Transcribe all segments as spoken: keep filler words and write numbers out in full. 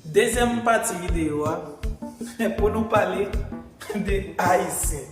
Dezyèm pati videyo a, pou nou pale de Ayisyen.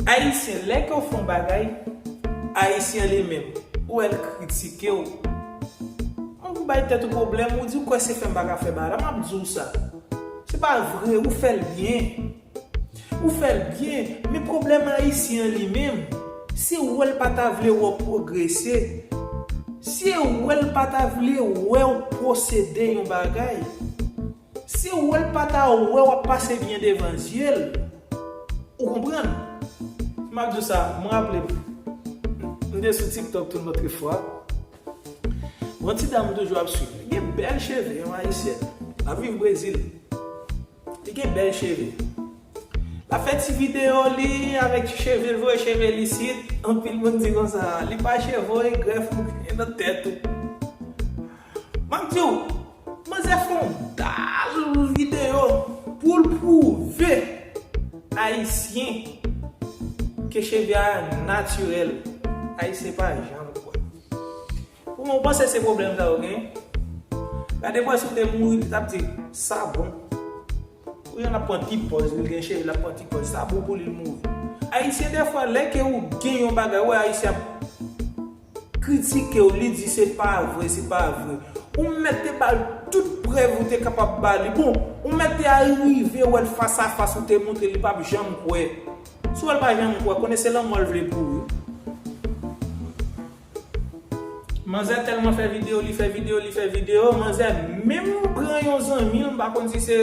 Ayisyen, lè ke w fè yon bagay, Ayisyen li menm, ou wè l kritike w. Ou bay tèt ou pwoblèm, ou di w kwè se fè m pa ka fè bagay la, m ap di w sa. Se pa vre, ou fè l byen. Ou fè l byen, men pwoblèm Ayisyen an li menm, se wè l pa ta vle wè w pwogrese. Se wè l pa ta vle wè w posede yon bagay. Se wè l pa ta wè w ap pase byen devan zye l. Ou konprann? M ap di w sa, m raple m. M te sou TikTok tou lòt fwa. Yon ti dam toujou ap swiv. Li gen bèl cheve, yon Ayisyèn. L ap viv Brezil. Li gen bèl cheve. L ap fè ti videyo li avèk ti cheve l, voye cheve l isit. Anpil moun di konsa, li pa cheve w, e grèf ou gen nan tèt ou. M ap di w, manzè fè yon dal videyo pou l pwouve Ayisyen ke cheve a natirèl. Ayisyen pa janm kwè. Ou, ou panse se pwoblèm sa yo gen? Gade bwè si w te mouri, li t ap di, sa bon. Ou jan l ap pran ti pòz, li gen cheve, l ap pran ti pòz, sa bon pou li, l mouri. Ayisyen, dèfwa, lè ke ou gen yon bagay, ou wè Ayisyen ap kritike w, li di se pa vre, se pa vre. Ou mèt te ba l tout prèv ou te kapab ba li. Bon, ou mèt te arive wè l fas a fas, ou te montre li p ap janm kwè. Si w wè l pa janm kwè, konnen se lanmò l vle pou ou. Manzè tèlman fè videyo, li fè videyo, li fè videyo, manzè menm pran yon zanmi l, m pa konn si se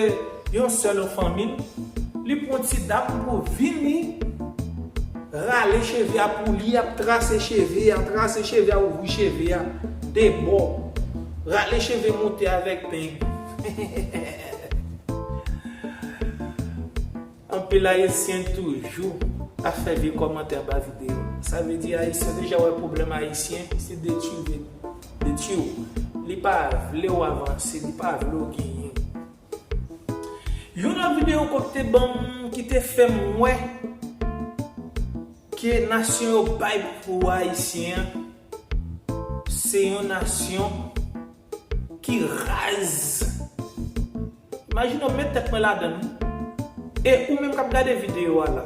yon sè l ou fanmi l, li pran ti dam pou vini rale cheve a pou li, ap trase cheve a, trase cheve a, ouvri cheve a de bò, rale cheve monte avèk peng. Anpil Ayisyen toujou ap fè vye kòmantè anba videyo. Sa vle di Ayisyen deja wè pwoblèm Ayisyen, se detwi, detwi w. Li pa vle w avanse, li pa vle w genyen. Yon lòt videyo ke w te ban m ki te fè m wè ke nasyon yo bay pou Ayisyen an, se yon nasyon ki raz. Imajine w met tèt mwen ladan l, wi. E ou menm k ap gade videyo a la,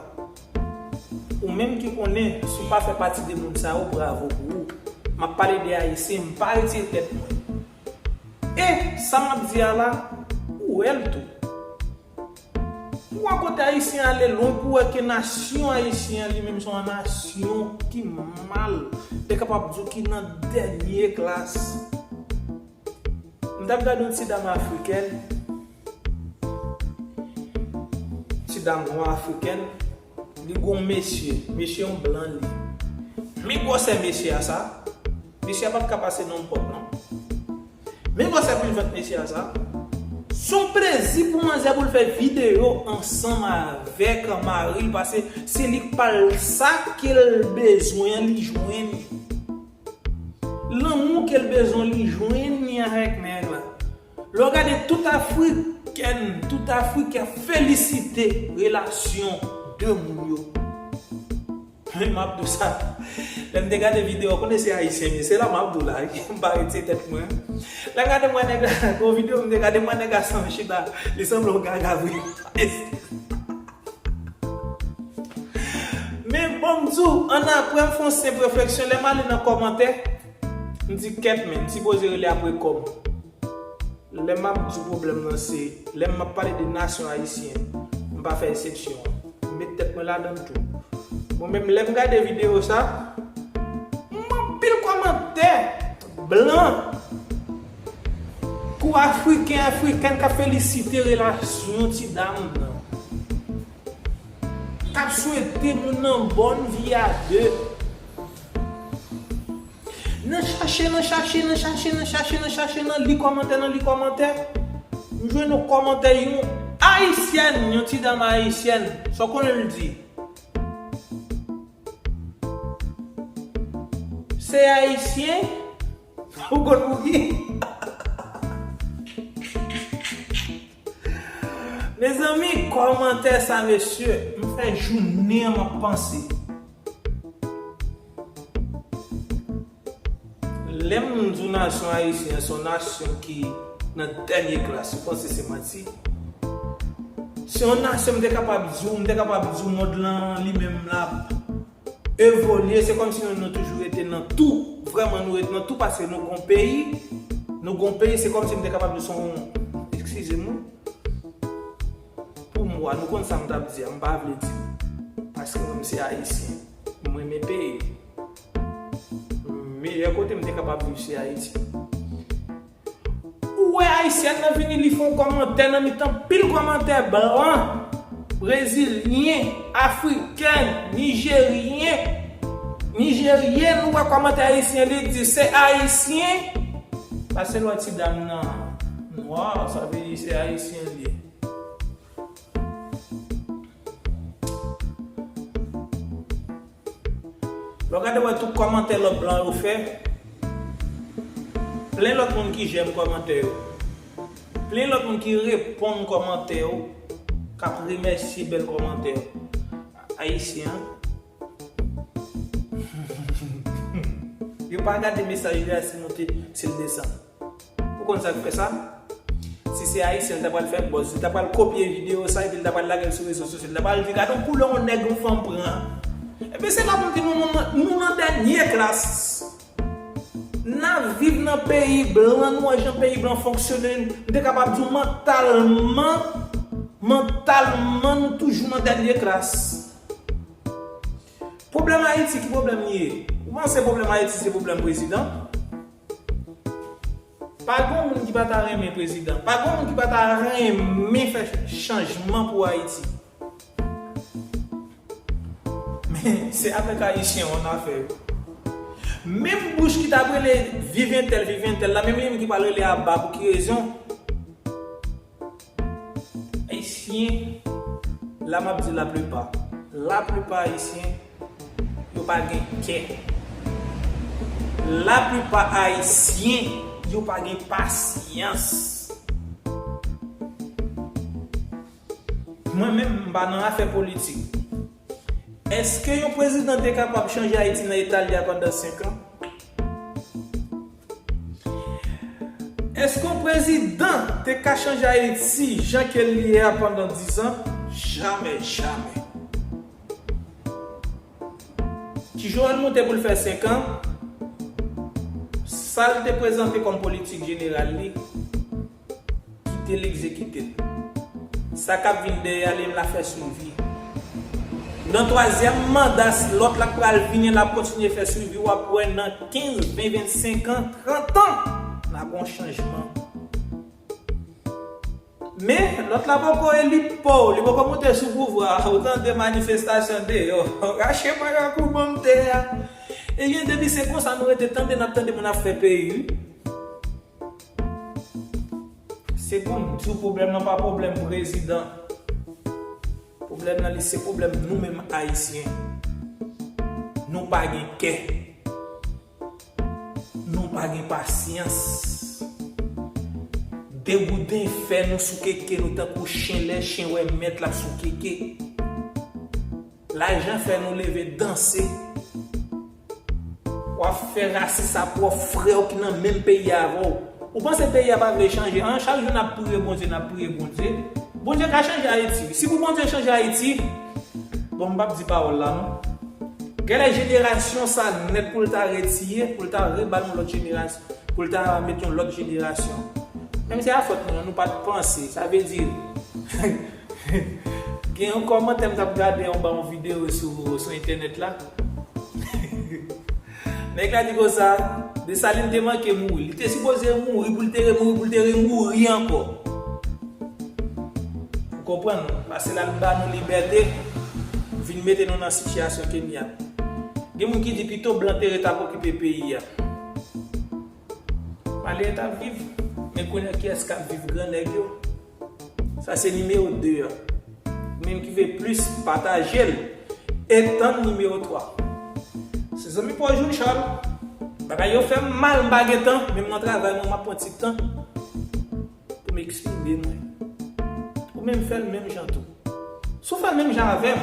ou menm ki konnen si w pa fè pati de moun sa yo, bravo pou ou. M ap pale de Ayisyen, m pa retire tèt mwen. E sa m ap di a la, ou wè l tou. Pou wè kote Ayisyen ale lwen, pou wè ke nasyon Ayisyen an li menm se yon nasyon ki mal, te kapab di w ki nan dènye klas. M t ap gade yon ti dam afrikèn, ti dam nwa afrikèn, li gon mesye, mesye yon blan li. Men gwosè mesye a sa, mesye a pa t ka pase nan yon pòt non. Men gwosè pil vant mesye a sa. Se yon plezi pou manzè pou l fè videyo ansanm avèk mari l, paske se li k pa l sa ke l bezwen an, li jwenn li. Lanmou ke l bezwen, li jwenn li avèk nèg la. Lè w gade tout Afriken, tout Afriken felisite relasyon de moun yo. Men m ap di w sa. Lè m te gade videyo, konnen se Ayisyen m ye, se la m ap di w la, m pa retire tèt mwen. Lè m gade m wè nèg la, gon videyo m te gade m wè nèg la sanble chita, li sanble yon gaga vre. Men bon, m di w, annapre m fè yon senp refleksyon, lè m ale nan kòmantè, m di kèt men, m sipoze rele apre kòm. Lè m ap di w pwoblèm nan se, lè m ap pale de nasyon ayisyen, m pa fè eksepsyon. M met tèt mwen ladan l tou. Mwen menm, lè m gade videyo sa, m wè anpil kòmantè blan kou Afriken, Afrikèn k ap felisite relasyon ti dam nan. K ap swete moun nan bonne vie à deux. Nan chache, nan chache, nan chache, nan chache, nan chache, nan li kòmantè, nan li kòmantè, m jwenn yon kòmantè yon ayisyèn, yon ti dam ayisyèn. Sa w konnen l di? Se ayisyen? Ou konn pou ki? Mezanmi, kòmantè sa, mesye, m fè jounen an m ap panse. Lè m di w nasyon ayisyen an se yon nasyon ki nan dènye klas. Ou panse se manti? Se yon nasyon, m te kapab di w, m te kapab di w mond lan li menm l ap evolye, se kòmsi nou, nou toujou rete nan tou. Vrèman, nou rete nan tou paske nou gon peyi. Nou gon peyi, se kòmsi m te kapab di w se yon, eskize m wi. Pou mwa, nou konn sa m t ap di a, m pa vle di. Paske mwen, m se Ayisyen. M renmen peyi m. Meyè kote m te kapab viv, se Ayiti. Ou wè Ayisyèn nan vini, li fè yon kòmantè nan mitan pil kòmantè blan, Brezilyen, Afriken, Nijeryen, Nijeryèn, ou wè kòmantè Ayisyen, li di, se Ayisyen. Pase lòt ti dam nan nwa, sa vle di se Ayisyen li ye. Lè w gade, wè tout kòmantè lòt blan yo fè, plen lòt moun ki jèm kòmantè yo, plen lòt moun ki reponn kòmantè yo, k ap remèsye bèl kòmantè yo. Ayisyen, yo pa gade mesaj li a, si l monte, si l desann. Ou konn sa k fè sa? Si se Ayisyen, li ta pral fè buzz, li ta pral kopye videyo sa, epi li ta pral lage l sou rezo sosyo, li ta pral di, gade yon koulè yon nèg yon fanm pran. Epi se la pou m di nou, nou, nou, nou nan dènye klas. N ap viv nan peyi blan, nou wè jan peyi blan fonksyone, m te kapab di w mantalman, mantalman nou toujou nan dènye klas. Pwoblèm Ayiti, ki pwoblèm li ye? Ou panse pwoblèm Ayiti se pwoblèm prezidan? Pa gen moun ki pa ta renmen prezidan. Pa gen moun ki pa ta renmen fè chanjman pou Ayiti. Men se avèk Ayisyen w ap fè yo. Menm bouch ki t ap rele viv entèl, viv entèl la, menm li menm ki pral rele aba. Pou ki rezon? Ayisyen, la m ap di laplipa. Laplipa Ayisyen, yo pa gen kè. Laplipa Ayisyen, yo pa gen pasyans. Mwen menm, m pa nan afè politik. Èske yon prezidan te kapab chanje Ayiti nan eta l ye a pandan senk an? Èske yon prezidan te ka chanje Ayiti jan ke l ye a pandan diz an? Jamè, jamè. Ti Joel monte pou l fè senk an, sa l te prezante kòm politik jeneral li, kite l egzekite l. Sa k ap vin dèyè a, li menm l ap fè swivi. Nan twazyèm manda, lòt la k pral vini, l ap kontinye fè swivi, w ap wè nan kenz, ven, vennsenk an, trant an, n ap gen yon chanjman. Men, lòt la poko eli, po, li poko monte sou pouvwa a, ou tande manifestasyon deyò, rache mayakou banm tè a. Ebyen, depi se konsa nou rete tande, n ap tande moun ap fè peyi, wi. Se pou m di w, pwoblèm nan pa pwoblèm prezidan. Pwoblèm nan, li se pwoblèm nou menm Ayisyen. Nou pa gen kè. Nou pa gen pasyans. Degouden fè nou soukeke, nou tankou chen, lè chen wè mèt l ap soukeke. Lajan fè nou leve danse. W ap fè rasis a pwòp frè w ki nan menm peyi avè w. Ou panse peyi a pa vle chanje? An, chak jou n ap priye Bondye, n ap priye Bondye. Bondye ka chanje Ayiti. Si pou Bondye chanje Ayiti, bon, m p ap di pawòl la, non. Genlè jenerasyon sa nèt pou l ta retire, pou l ta rebal yon lòt jenerasyon, pou l ta met yon lòt jenerasyon. Menm se a fòt nou, nou pa t panse. Sa vle di, gen yon kòmantè m t ap gade anba yon videyo sou, sou entènèt la. Nèg la di konsa, Desalin te manke mouri. Li te sipoze mouri pou l te remouri, pou l te remouri ankò. Ou konprann? Paske l al ba nou libète, vin mete nou nan sitiyasyon ke n ye a. Gen moun ki di pito blan te ret ap okipe peyi a. Malere t ap viv. Men kounye a, kiyès k ap viv? Grannèg yo. Sa se nimewo de a. Ou menm ki vle plis, pataje l. E tann nimewo twa. Se zanmi pa w Jules Charles. Bagay yo fè m mal, m pa gen tan, men m nan travay mwen, m ap pran ti tan pou m eksprime mwen. Ou menm fè l menm jan tou. Si w fè l menm jan avè m,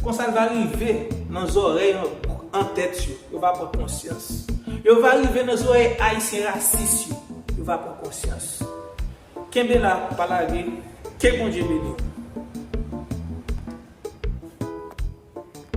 konsa l va rive nan zòrèy an, an tèt yo. Yo va pran konsyans. Yo va rive nan zòrèy Ayisyen rasis yo. va pran konsyans. Kenbe la, pa lage. Ke Bondye beni w.